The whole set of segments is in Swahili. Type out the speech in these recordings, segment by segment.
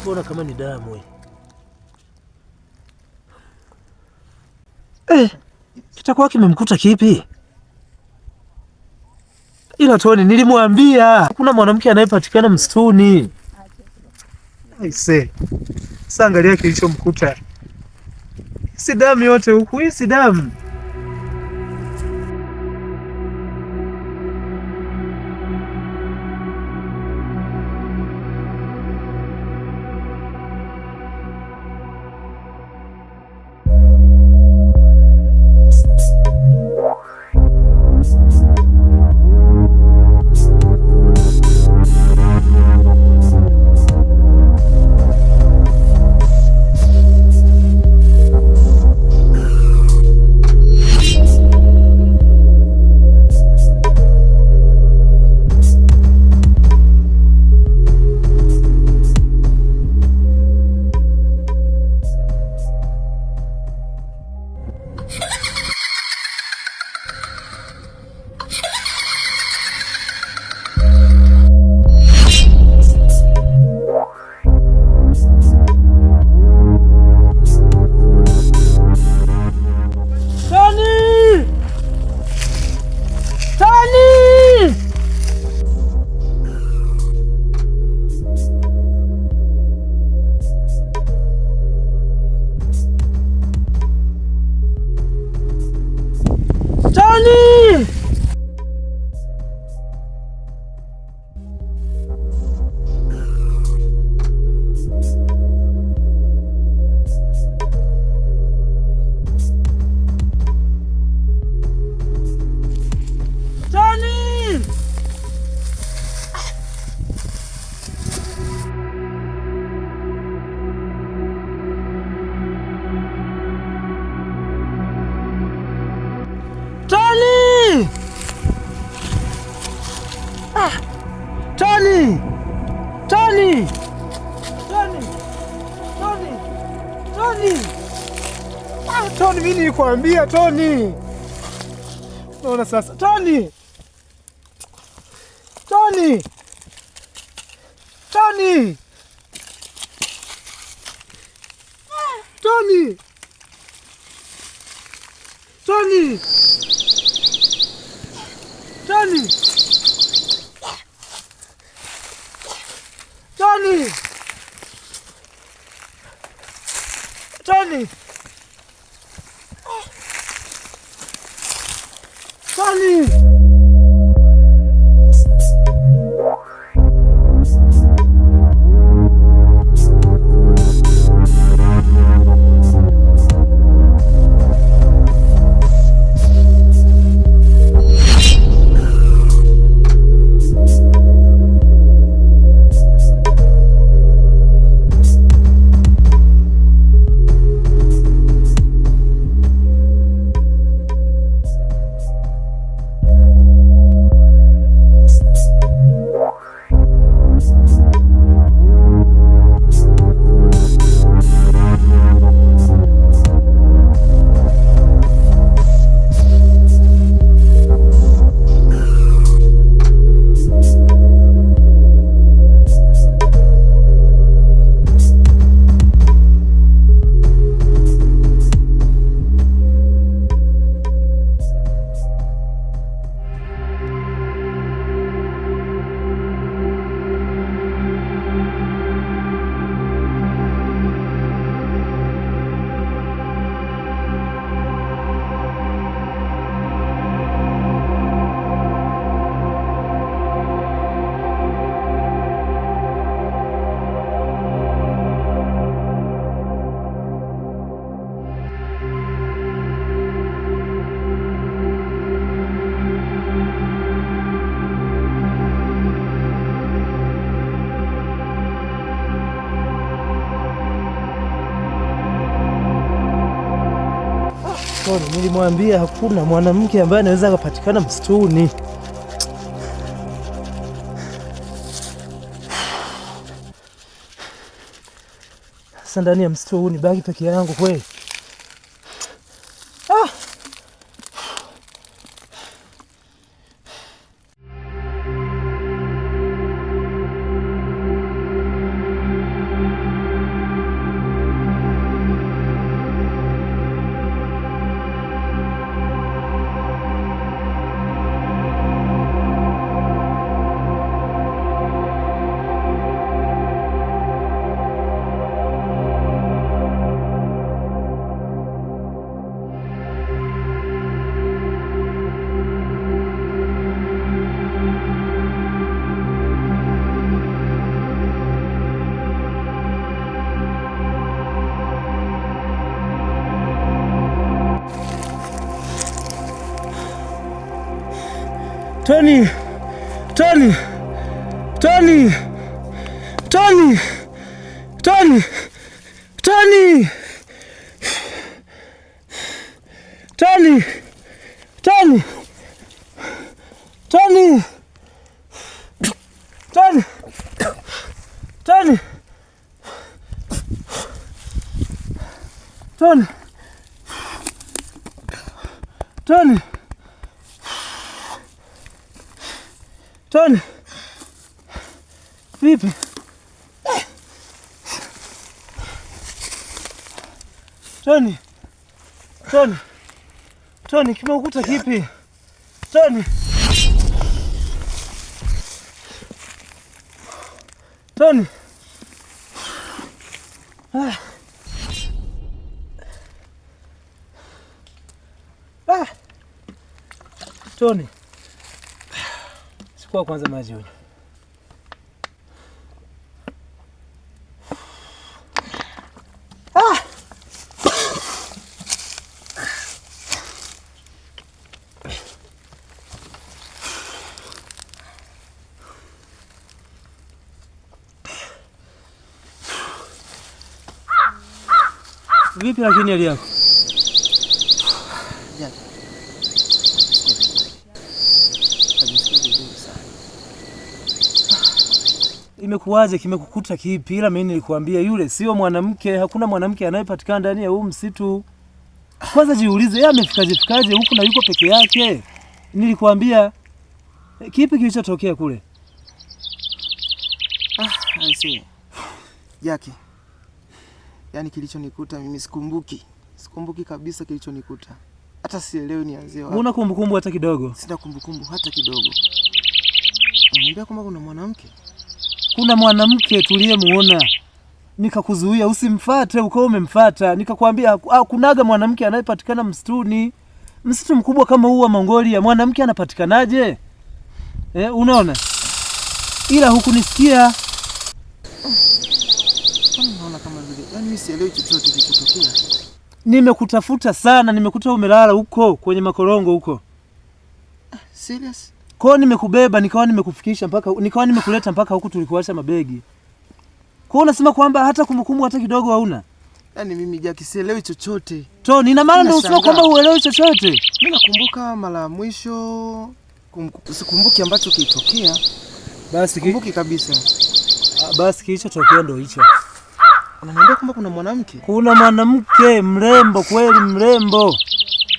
Mbona kama ni damu hii? Kitakuwa kimemkuta kipi? Ila Toni, nilimwambia kuna mwanamke anayepatikana msituni. Aise. Sasa angalia kilichomkuta. Si damu yote huku, hii si damu. Tony! Tony! Tony! Tony! Tony! Ah! Tony! Tony! Tony! Tony! Tony! Ah, Tony, mimi nilikwambia Tony. Unaona sasa. Tony! Tony! Tony! Tony! Tony! Tony! Tony! Tony! Tony! Tony, nilimwambia hakuna mwanamke ambaye anaweza akapatikana msituni. Sasa ndani ya msitu huu nibaki peke yangu kweli? Ah! Tony! Tony! Tony! Tony! Tony! Tony! Tony! Tony! Tony! Tony! Tony! Tony! Tony! Tony! Vipi? Tony! Tony! Tony, kimekukuta kipi? Tony! Tony! Ah. Ah. Tony. Chukua kwanza maji unywe. Ah! Vipi lakini hali yako? Jack. Najisikia vizuri sana. Imekuwaje? Kimekukuta kipi? Ila mimi nilikuambia yule sio mwanamke, hakuna mwanamke anayepatikana ndani ya huu msitu. Kwanza jiulize, yeye amefikaje fikaje huku na yuko peke yake? Nilikuambia kipi kilichotokea kule? Ah, I see. Jackie. Yaani kilichonikuta mimi sikumbuki. Sikumbuki kabisa kilichonikuta. Hata sielewi nianzie wapi. Huna kumbukumbu hata kidogo? Sina kumbukumbu hata kidogo. Unaniambia kwamba kuna mwanamke? Kuna mwanamke tuliyemuona, nikakuzuia usimfuate, ukawa umemfuata. Nikakwambia kunaga mwanamke anayepatikana msituni. Msitu mkubwa kama huu wa Mongolia, mwanamke anapatikanaje? Unaona? Ila hukunisikia. Mbona naona kama vile, yaani mimi sielewi chochote kilichotokea. Nimekutafuta sana, nimekuta umelala huko kwenye makorongo huko. Serious? Kwa hiyo nimekubeba, nikawa nimekufikisha mpaka, nikawa nimekuleta mpaka huku tulikuacha mabegi. Kwa hiyo unasema kwamba hata kumbukumbu hata kidogo hauna? Yaani mimi Jack sielewi chochote. Tony, ina maana ndio unasema Nashangaa. kwamba huelewi chochote? Mimi nakumbuka mara ya mwisho, sikumbuki ambacho kilitokea. Basi Sikumbuki kabisa. Basi kilichotokea ndio hicho. Unaniambia kwamba kuna mwanamke? Kuna mwanamke mrembo kweli, mrembo.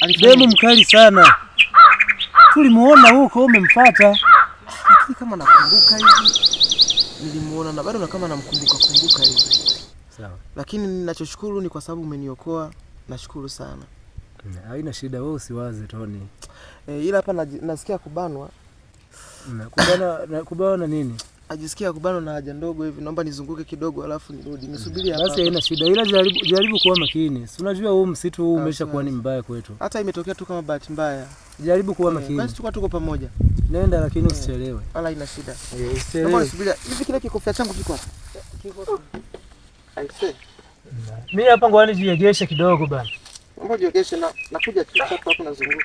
Alifanya Demu mkali sana. Tulimuona huko umemfuata. Lakini kama nakumbuka hivi nilimuona na bado na kama namkumbuka kumbuka hivi. Sawa. Lakini ninachoshukuru ni kwa sababu umeniokoa. Nashukuru sana. Haina shida, wewe usiwaze Tony. Ila hapa nasikia kubanwa. Kubana na nini? Najisikia kubanwa na haja ndogo hivi, naomba nizunguke kidogo alafu nirudi. Nisubiri hapa. Basi haina shida, ila jaribu kuwa makini. Si unajua huu msitu huu umeshakuwa ni mbaya kwetu. Hata imetokea tu kama bahati mbaya. Jaribu kuwa makini. Basi tulikuwa tuko pamoja. Nenda lakini usichelewe. Wala haina shida. Usichelewe. Naomba nisubiri. Hivi kile kikofia changu kiko wapi? Kiko. Aisee. Mimi hapa ngoja nijiegeshe kidogo bana. Naomba ujiegeshe na nakuja tu hapo hapo nazunguka.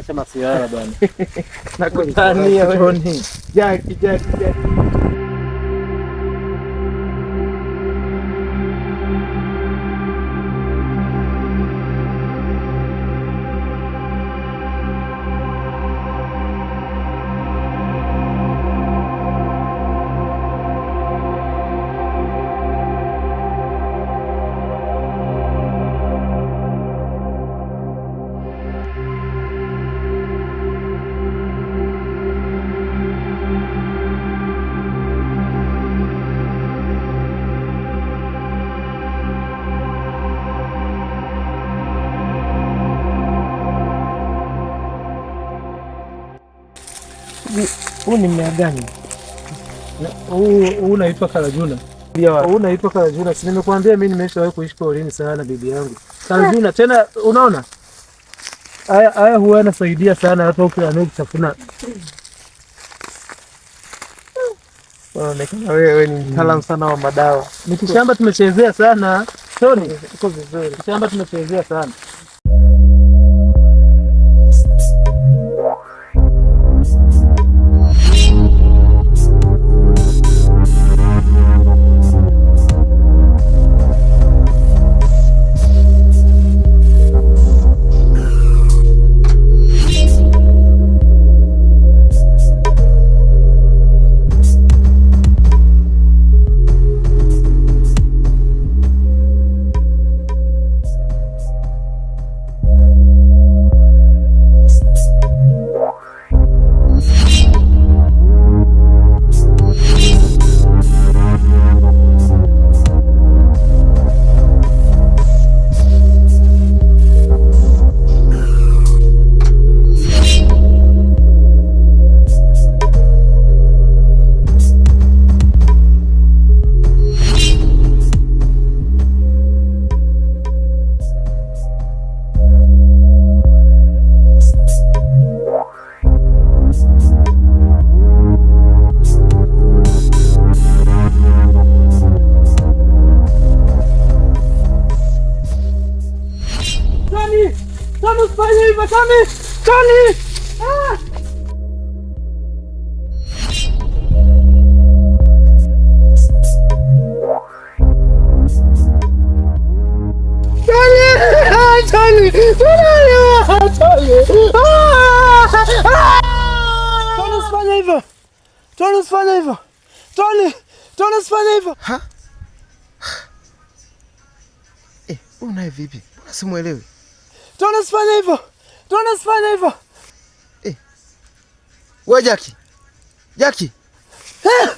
Acha masiara bwana. Nakutania wewe. Jackie, Jackie, Jackie. Huu ni mmea gani? Huu unaitwa karajuna. Huu unaitwa karajuna. Si nimekuambia mimi nimeshawahi kuishi porini sana bibi yangu. Karajuna tena unaona? Haya haya huwa yanasaidia sana hata ukiamua kutafuna. Unaonekana wewe ni mtaalamu sana wa madawa. Mitishamba tumechezea sana. Tony, uko vizuri. Mitishamba tumechezea sana. Usifanye hivyo Tony! Tony! Ah! Tony! Tony! Tony! Ah! Tony, usifanye hivyo. Tony, usifanye hivyo. Tony, Tony, usifanye hivyo. Ha? Eh, huyu naye vipi? Mbona simuelewi? Tony, usifanye hivyo. Tony, usifanye hivyo. Eh. Wewe Jackie. Jackie. Eh!